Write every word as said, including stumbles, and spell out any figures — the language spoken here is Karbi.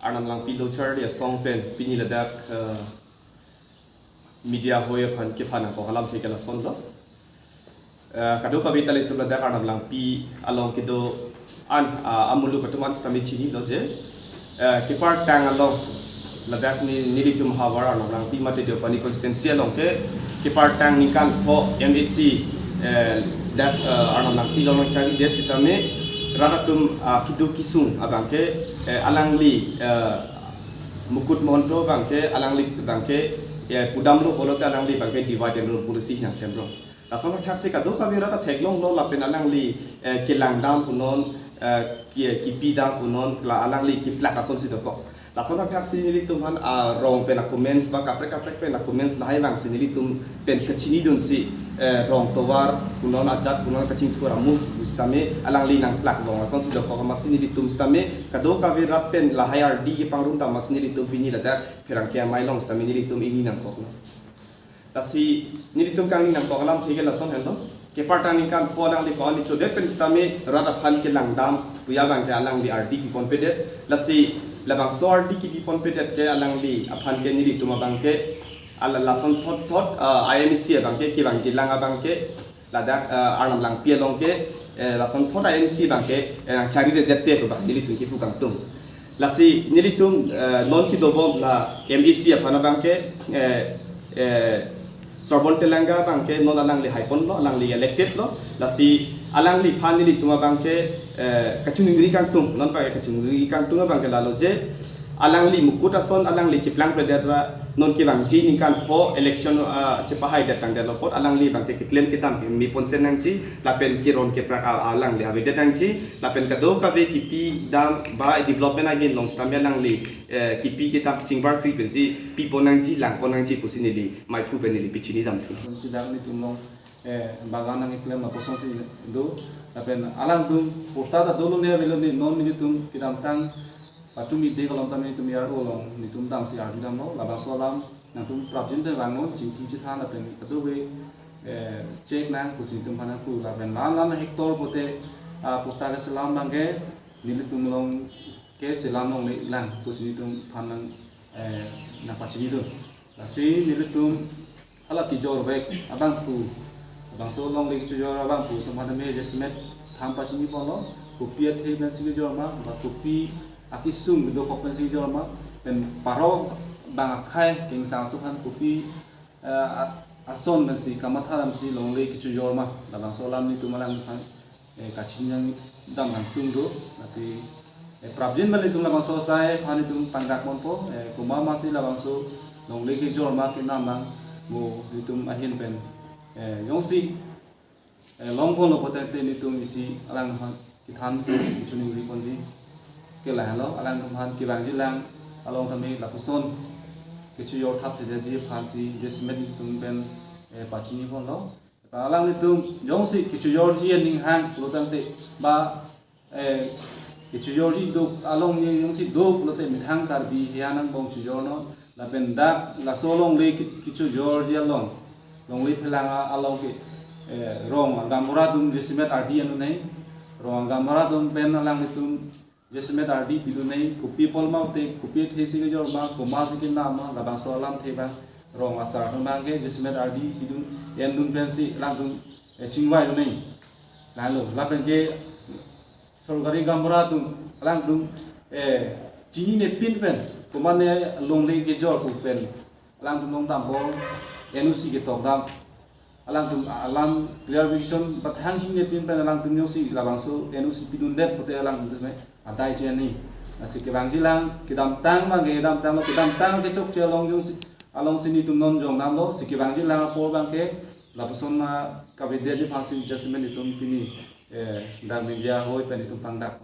Arnam Langpi Lo Charli Asong pen pini ladak, eh, media hoi aphan kephan nangkok alamthe ke lasonlo. Eh, kadokave ta ilitum ladak Arnam Langpi along kedo-an, ah, amuluk atum an sitame chinilo je, eh, kepartang along ladak ne, nelitum havar Arnam Langpi mate Deopani constituency along ke kepartang ningkan pho M A C, eh, dak, eh, Arnam Langpi along nangcharidet sitame rat atum, ah, keduk kesung abang ke, eh, alangli, eh, Mukut Mahanta abang ke, alangli abang ke, eh, pudamlo pulote alangli abang ke divide and rule policy nangklemlo. Lason athaksi kadokave rat ta theklonglo lapen alangli, eh, kelangdam punon, eh, ki-, kipidam punon, la alangli keplak asonsi dokok. Lason athaksi nelitum aphan, ah, rong pen a-comments ba kaprek kaprek pen a-comments lahai abangsi nelitum pen kachinidunsi, eh, rong tovar punon, ajat punon, kachingthur amu sitame alangli nangplak long asonsi dokok, amatsi nelitum sitame kadokave rat pen lahai ardi kepangrum dam amatsi nelitum pini ladak pherangke amei along sitame nelitum ingni nangkoklo. Lasi nelitum kangni nangkok alamthe ke lason henlo. Kepartang ningkan pho alangli ko-an chodet pen sitame rat aphan kelangdam pu abang ke alangli ardi piponpedet. Lasi labangso ardi kepiponpedet ke alangli aphan ke nelitum abang ke ala lasonthot thot, ah, I M A C abang ke kevangjilang abang ke ladak, eh, Arnam Langpi along ke, eh, lasonthot I M A C abang ke, eh, chariredet te pu abang nelitum kepu kangtung. Lasi nelitum, eh, non kedobom la M A C aphan abang ke, eh, eh, Sorbon Telang abang ke non alangli haiponlo, alangli elected lo. Lasi alangliphan nelitum abang ke, eh, kachiningri kangtung, non abang ke kachiningri kangtung abang ke lalo je, alangli Mukut ason alangli cheplangpledet ra non kevangji ningkan pho election, ah, chepahaidet tangdetlo apot alangli abang ke keklem kedam keme ponsen nangji lapen keron keprak a-, alangli avedet nangji lapen kadokave kipidam ba development ahin along sitame alangli, eh, kipi kedam chingbarkri pensi pipon nangji langpon nangji pusi neli maiphu pen neli pachinidamthu. Sidang nelitum along, eh, bagan nangkeklem lapuson si do lapen alangtum porta ta dolo ne avelo ne non nelitum kedamtang patumi de kolom tame nelitum yar along nelitum damsi arjudamlo, labangso alam nangtum prapjin te vangnon, chingki chethan lapen kadokave, eh, check nang pusi nelitum aphan nangpu lapen lan lan hectare pote, ah, porta keselam abang ke nelitum along keselam longle lang pusi nelitum aphan nang, eh, nangpachinidun. Lasi nelitum hala kejorvek abangphu, labangso longle kechojor abangphu atum aphan tame jasemet tham pachiniponlo, kopi athe pensi kejor ma ba kopi akesung kedokok pensi kejor ma, pen paro bang akhei kengsang aso aphan kopi, eh, a-, ason pensi kamatha damsi longle kechojor ma, labangso alam nelitum alangphan, eh, kachinidam nangtum do. Lasi, eh, prapjin ma nelitum labangso asai aphan nelitum pangdakponpo, eh, komat masi labangso longle kejor ma kenam abang mo nelitum ahin pen, eh, jongsi, eh, longponlo pote nelitum isi alangphan kethan kachiningriponji ke lahelo, alangtum aphan kevangjilang along tame lapuson kechojor thapthedetji aphansi jasemet nelitum pen, eh, pachiniponlo. Alanglitum jongsi kechojorji aning hang pulo tangte ba, eh, kechojorji do along ne jongsi do pulote methang Karbi hian angbong chojornon lapen dak laso longle ke-, kechojorji along, longle phelang a-, along ke, eh, rong agaonbura atum jasemet ardi an un-e, rong agaonbura atum pen alanglitum jasemet ardi pidun-e, kopi apot ma te kopi athe si kejor ma, komat si kenam ma, labangso alamthe abang rong asar atum abang ke jasemet ardi pidun, endun pensi alangtum, eh, chingvaidun-e. Lalo lapen ke sorkari gaonbura atum alangtum, eh, chininepin pen komat ne longle kejor pu pen alangtum longdampo, N O C ketok dam. Alangtum alam clarification bathang chinine pin pen alangtum jongsi labangso N O C pidundet pute alangtum tame adai cheni. Lasi kevangjilang kedamtang abang ke kedamtanglo, kedamtang kechokche along jongsi, alongsi nelitum non jongdamlo, si kevangjilang apor abang ke lapuson ma kavedetji aphansi jasemet nelitum pini, eh, dak media hoi pen nelitum pangdak.